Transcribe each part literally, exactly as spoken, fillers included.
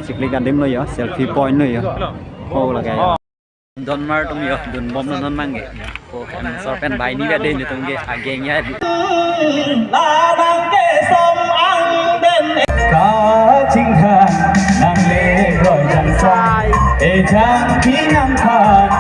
Chikli adim lo yo, selfie point lo yo. Oh, lagaya. Donmar atum yo, dunbomlo non abangke. Oh, hem sor pen bai ni gade netum ke ageng ya. Kachingthang nang le roi jang sai, ejang pinang khan.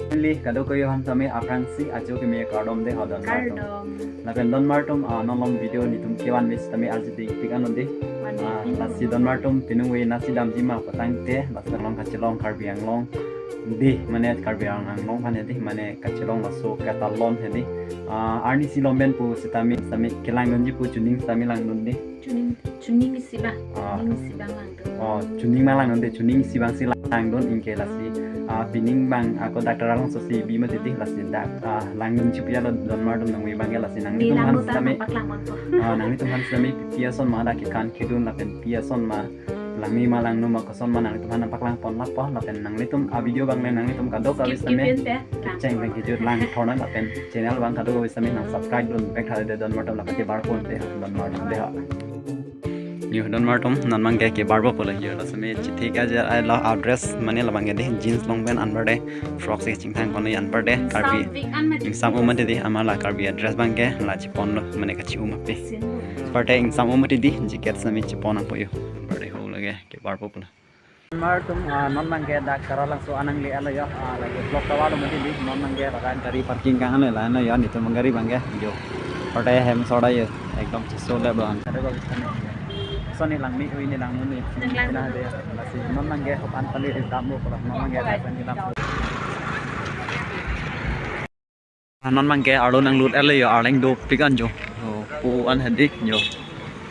Finally, kadokave aphan sitame aphrangsi ajo keme kardom dei ho donmar atum. Kardom. Lapen donmar atum, ah, non along video netum kevan ves tame arjuding pik anlo dei. One Ah, eighty. Lasi donmar atum pinung ve nasi damji ma patangte, lasi along kachelong Karbi Anglong dei, mane Karbi Anglong aphan dei, mane kachelong laso katalon dei. Ah, arnisi lomben pu sitame, sitame kelangdunji pu chuning sitame langdun dei. Chuning, chuning isi abang. Ah. Chuning isi abang langdun. Oh, chuning ma langdun dei, chuning isi abangsi langdun anke lasi. Ah, pining abang ako doctor along so si bi mati dei lasi dak, ah, langdun chipia lo donmar atum nang abangke lasi nanglitum aphan sitame. Langdun ta paklang mon po. Ah, nanglitum aphan sitame pi ason ma dak kekan kedun lapen pi ason ma langme ma langno ma koson ma nanglitum aphan paklang pon lapo lapen nanglitum a video abang le nanglitum kadokave sitame. Skip, skip yun te. Kecheng pen kejut lang thorna lapen channel abang kadokave sitame nang subscribe dun pek thale dei donmar atum lapen kebar pon te donmar atum dei ha. Yo donmar atum non abangke kebar po pulo yo, la sitame chithi ke ajar ai lo address mane la abangke dei jeans long pant anpar dei frock si chingthang kono anpar dei Karbi. Ingsam pik an mati. Ingsam pik mati dei ama la Karbi address abangke la chipon lo mane kachi-um ape. Sin lo. Anpar dei ingsam pik mati dei jacket sitame chipon apo yo. Anpar dei ho lake kebar po pulo. Donmar atum, ah, non abangke dak Taralangso anang le alo yo, ah, lake vlog ta valo mati dei, non abangke lakan gari parking kang alo la no yo, netum gari abangke yo. Pate hem sorda yo, ekdom chiso le bang. Kado ko bisane. Soni langme ui ne langno ne. Nang lang. Pina dei, lasi non abangke hop an pali dam lo pula, non abangke dak pali dam. Non abangke arlo nanglut alo yo, arleng dopik an yo. Yo, pu an hedi yo.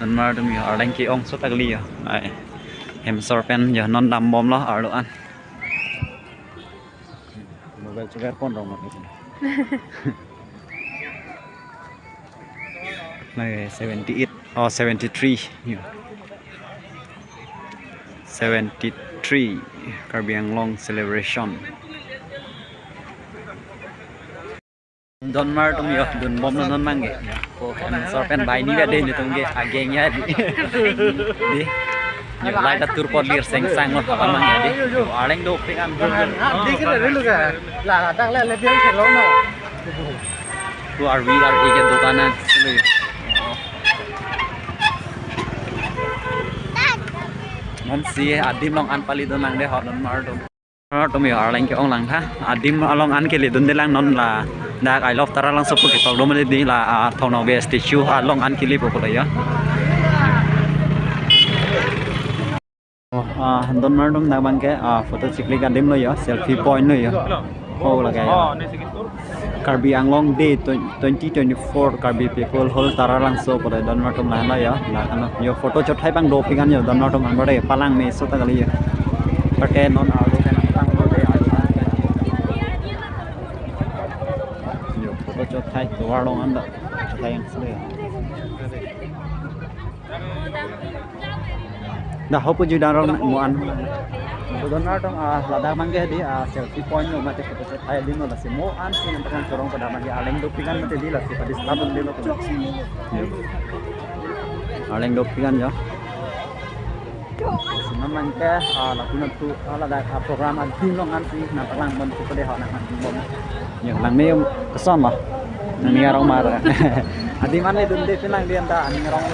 Donmar atum yo, arleng ke-ong so takli yo. Ai. Hem sor pen yo, non dambomlo arlo an. Mobile chegar pon rong mati. Lake seventy-eight, oh, seventy-three. Yo. Seventy-three Karbi Anglong celebration. Donmar atum yo, dunbomlo non abangke. Oh, hem sor pen bai ni gade netum ke ageng ya dei. Dei. Yo, light atur pot lir sengsang lo haba abangke dei. Yo, arleng dopik an. Ah, dei ke le lu ka. La, la, dak le le biang ke lo no. Tu R V R A ke dukan an silo yo. Non si adim long an pali dun lang dei ho donmar atum. Atum yo arleng ke-ong lang tha. Adim along an kele dun dei lang non la dak I love Taralangso pu ketok dom dei la, ah, Thong Nokbe statue along an kele po pulo yo. Oh, ah, donmar atum dak abangke, ah, photo chikli adim lo yo, selfie point lo yo. Oh, lake yo. Karbi Anglong Day twen-, twenty twenty-four Karbi People Hall Taralangso pore donmar atum lahenlo yo. Lahenlo yo photo chothai abang dopik an yo donmar atum anpar dei palang me so ta kali yo. Pate non arlo kan pang lo dei arlo. Yo photo chothai tovar long an da. Chothai yang sele. Dah, hopu ju darong mo an. Donmar atum, ah, ladak abangke dei, ah, selfie point lo mate photo shoot hai dei lo lasi mo an si nang tekan chorong pada abangke arleng dopik an mati dei lasi pada start dei lo. Arleng dopik an yo. Lasi non abangke, ah, lapu nangtu, ah, ladak, ah, program adim long an si nang palang bon si pada ho nang bon. Yo, langme koson ma. Nangning arong mar. Adim an le dun dei pin lang dei anta nangning arong.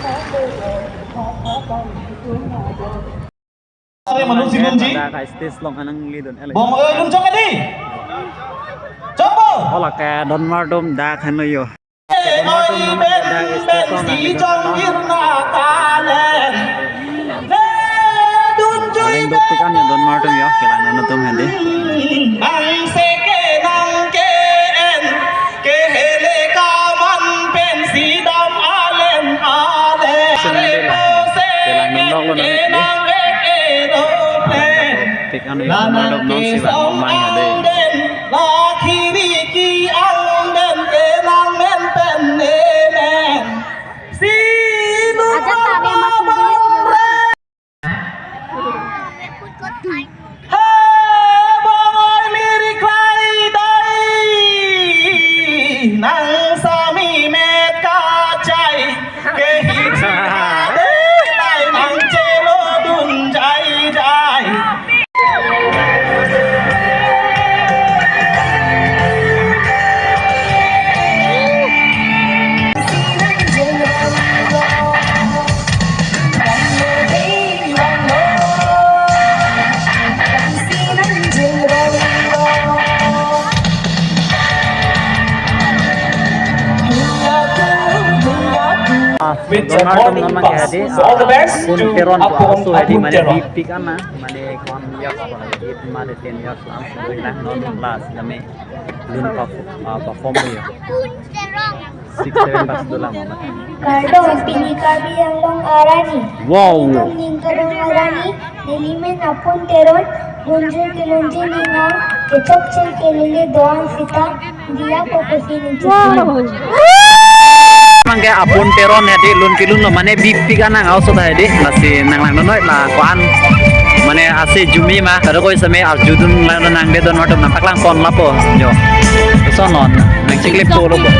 Are manu si dun ji. Dak stage long an nangli dun ele. Bom, eh, dun chok adi. Chok bo. Ola ke donmar atum dak hanu yo. Donmar atum dak stage long nangli dun. Paling dopik an yo donmar atum yo, kelang non atum hedi. Nang seke nang ke en, kehele kaman pen sidam alen alen. Senang dei la. Kelang non lo nang hedi. Dopik an yo donmar atum non si bang mang hedi. Lakhiri ki ang den kenang men pen ne men. Sinu ajak tane mas bang. He bangoi miri klai dai nang sami met kachai ke hi dai nang chelo dun jai jai. With a morning pass. All the best to Apun Teron. Apun Teron. Mane kon years, eight mane ten years lang, non last kami lun perf-, ah, perform ya. Six, seven bas dolang. Kardom, pini Karbi Anglong arni. Wow. Ningkadong arni, nelimen Apun Teron, lunjir kelunjir ningang, kechokche kelele doan sita, diya pokosi ninti. Wow. Mangke Apun Teron hedi lun kelun lo, mane bipik anang auso ta hedi, lasi nang lang noi la ko-an. Mane ase jumi ma, kado koi same arjudun lang nang de don matum nang paklang pon lapo. Yo. Sonon, nang chikle polo po.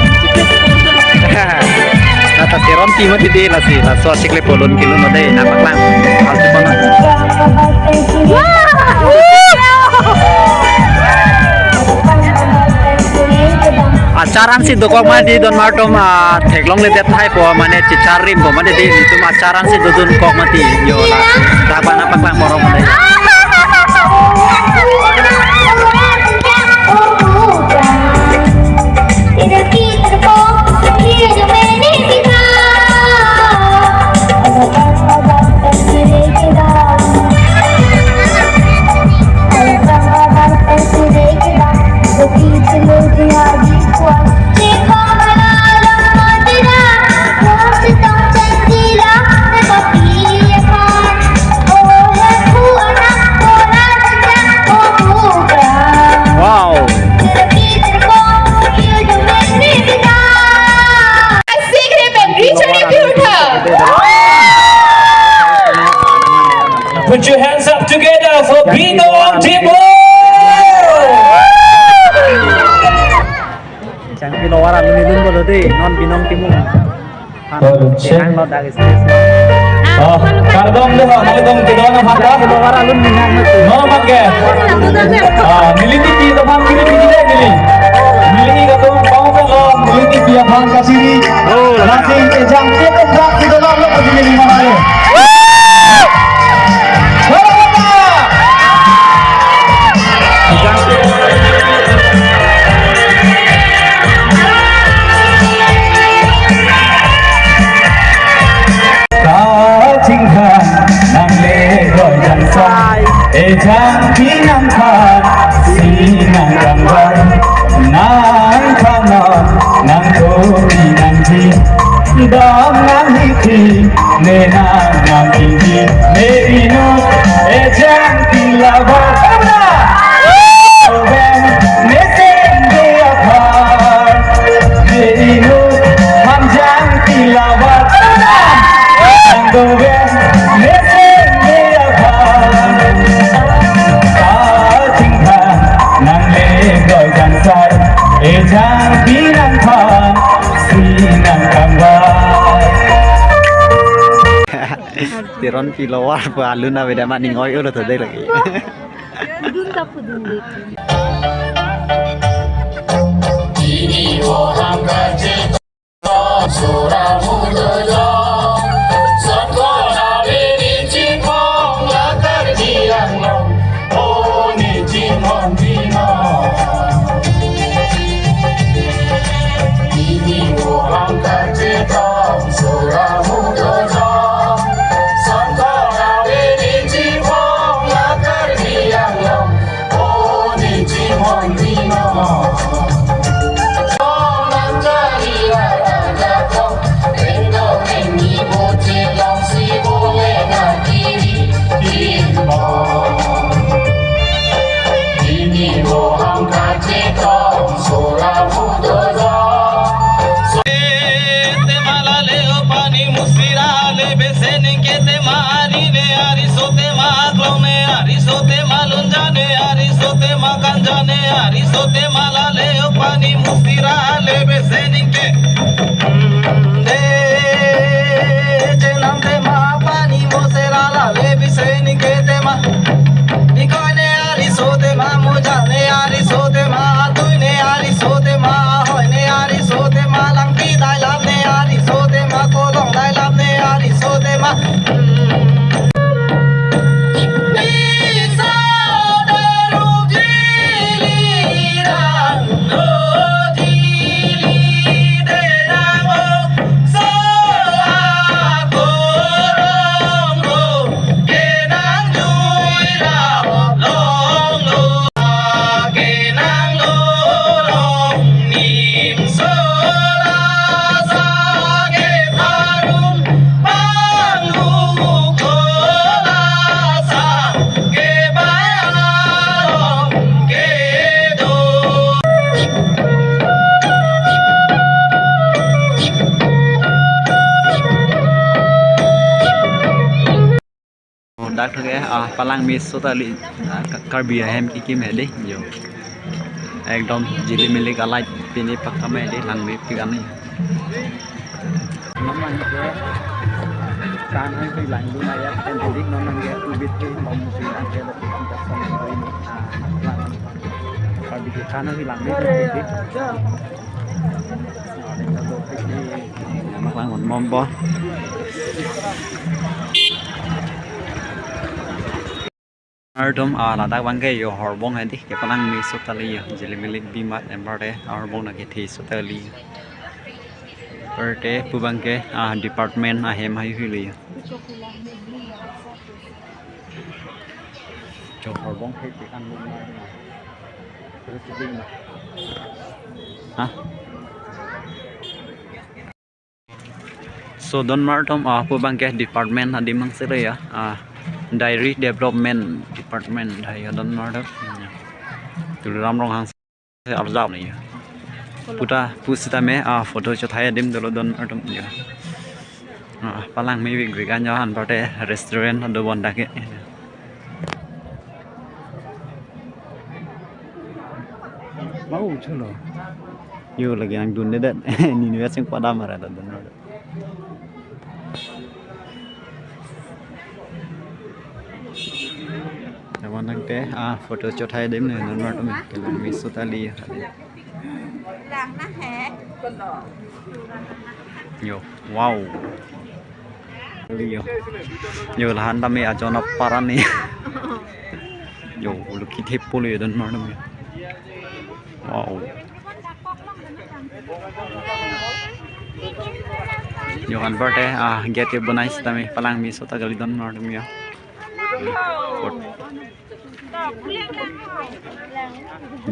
Nata Teron ti mati de lasi, laso chikle polon kilo no de, nang paklang. Altu kono. Achar ansi dokok mati don matum, ah, theklongledet hai po, mane chichar rim po, mane de itum achar ansi dodun kok mati. Yo la, dapat nang paklang porong mati. Wow. Put your hands up together for Bino Timung. Changpi Lower alun nidun bodo de, non Binong Timung. Kardom de, noi dong kedon aphan ta. Lower alun ninang na tu. No mangke. Ah, neli tipi aphan neli tipi de neli. Neli kadokave lo, neli tipi aphan kasiri. Oh, lasi ejang ke to bak kedon lo neli mana ye. Kachingthang nangle goi jangsai, ejang pinang phan si nang kangbai, nang khanon nang topi nang ji, dam nang hiti, ne nang nang kindi, ne inut ejang tilabar. Doven mesen de aphan, ne inut hamjang tilabar. Doven mesen de aphan, kachingthang nangle goi jangsai, ejang pinang phan si nang kangbai. Teronpi Lower pu alun avedet ma ning oi ulo to de lagi. Pudun ta pudun de. Ini orang kacik sura muda jong, sekolah di Cipong, lakar diang long. Oh, ni Cipong Bino. Ini orang kacik sura muda jong, sangkar awe di Cipong, lakar diang long. Oh, ni Cipong Bino. Oh, nang cari rara jatong, rengdo rengni boce long si bole nang kiri Cipong. Ini orang kacik tong sura muda jong. Tema lale o pani musira le besen ke tema ari ne ari so tema klong ne ari so tema lunja ne ari so tema kanja ne ari so tema lale o pani musira le besen ke. De chenam tema pani musira lale besen ke tema. Ikoi ne ari so tema, muja ne ari so tema, atui ne ari so tema, ahoi ne ari so tema, langpi dai lap ne ari so tema, kolong dai lap ne ari so tema. Palangmeso ta kali, ah, Ka-, Karbi ahem kekim hedi, yo. Ekdom jili milik alai pini pakam hedi, langmepik an. Non abangke kan hai pi langdun ayat pen hedi, non abangke ubit pi bom pi an ke lo pi an ke son ko ini, ah, lang. Karbi ke kan hai langmepik hedi. Mak lang mon mom bo. Ardom, ah, ladak abangke yo horbong hedi, kepalangmeso ta kali yo, jili milik bimat, anparte horbong na kethe so ta kali. Anparte pu abangke, ah, department ahem hai hili yo. Yo horbong hedi kan lo ma. Terus hedi ma. Hah? So, don martum, ah, pu abangke department adim mang sere ya. Ah, Dairy Development Department hai ya don martum. Hmm. Tuliram Ronghang se arjap ni ya. Puta pusitame, ah, photo chothai adim dolo don martum ya. Ah, palangmepik pik an ya, anparte restaurant do bon dak ke. Mau chulo. Yo lagi nangdundedet. Nini wes yang pada marah dah don. Naman nangte, ah, photo chothai adim ne, non martum, palangmeso ta kali. Yo, wow. Yo. Yo, lahan tame ajon aparan ni. Yo, ulo kethe pulo yo don martum yo. Wow. Yo, anparte, ah, gate ke bonai sitame palangmeso ta kali don martum yo.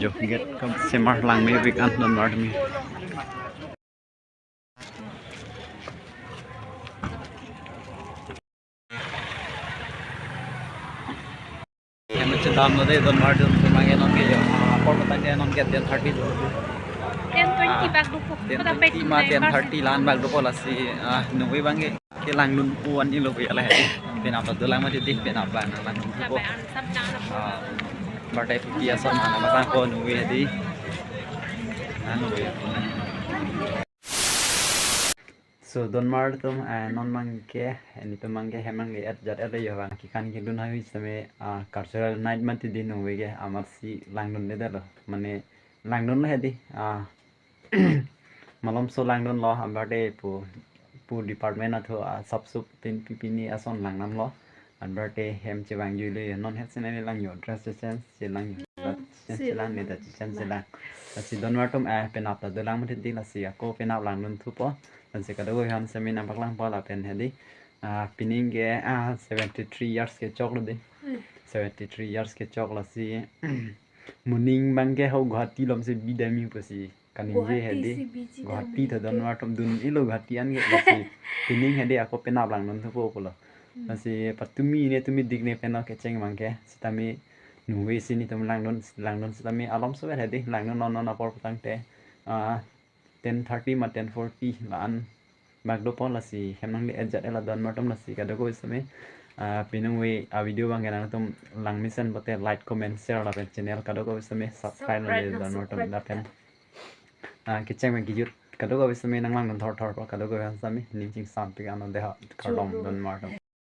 Yo, gate ke semar langmepik an don martum yo. Kami cendam lo dei don martum, cuma ke non ke yo. Ah, apor petang ke non ke ten thirty lo. Ten twenty Ah, bak dopo. Ten Pada twenty pek ma ten thirty lan bak dopo lasi, ah, nungve abangke. Ke langdun pu an ilo ya lah. Penap ta dolang mati dei, penap abang langdun pu. Lapai ansap lang. Ah, anparte puti ason mana masang ko nungve dei. Anu ya. So, don martum, eh, non abangke, eh, nelitum abangke hem nangli-et jat-et lo yo abang. Kekan kelun hai sitame, ah, cultural night mati dei nungve ke, amatsi langdundedetlo. Mane, langdunlo hedi, ah, malomso langdunlo, anparte pu, pu department athu, ah, sap sup tin pi pini ason langdamlo. Anparte hem chevangjuilo yo, non het si neli lang yo, dress change chelang yo, dress change chelang, ne ta change chelang. Lasi don martum, eh, penap ta dolang mati dei lasi ako penap langdun thupo. Lasi kadokave aphan semi nangpaklangpo lapen hedi. Ah, pining ke, ah, seventy three years kechoklo dei. Seventy three years kechok lasi. Moning abangke ho Guwahati alom si bidam mi pusi kaningje Guwahati hedi. Si biji Guwahati dam ta don mi. Martum dun-ilo Guwahati an ke lasi. Pining hedi ako penap langdun thupo pulo. Hmm. Lasi patumi ne tumi dik ne penap kecheng abangke. Sitame nungve si nelitum langdun, langdun sitame alomso ver hedi. Langdun non non apor petang te. Ah, ten thirty ma ten forty la-an bak dopo lasi hem nangli-et jat-et lo don martum lasi kadokave sitame. Ah, pinung ve a video abangke nangtum langmesen pote like, comment, share lapen channel kadokave sitame subscribe nangli don martum lapen. Ah, kecheng abang kejut kadokave sitame nanglangdun thorthorpo kadokave sitame ning chingsampik ano deha kardom don martum.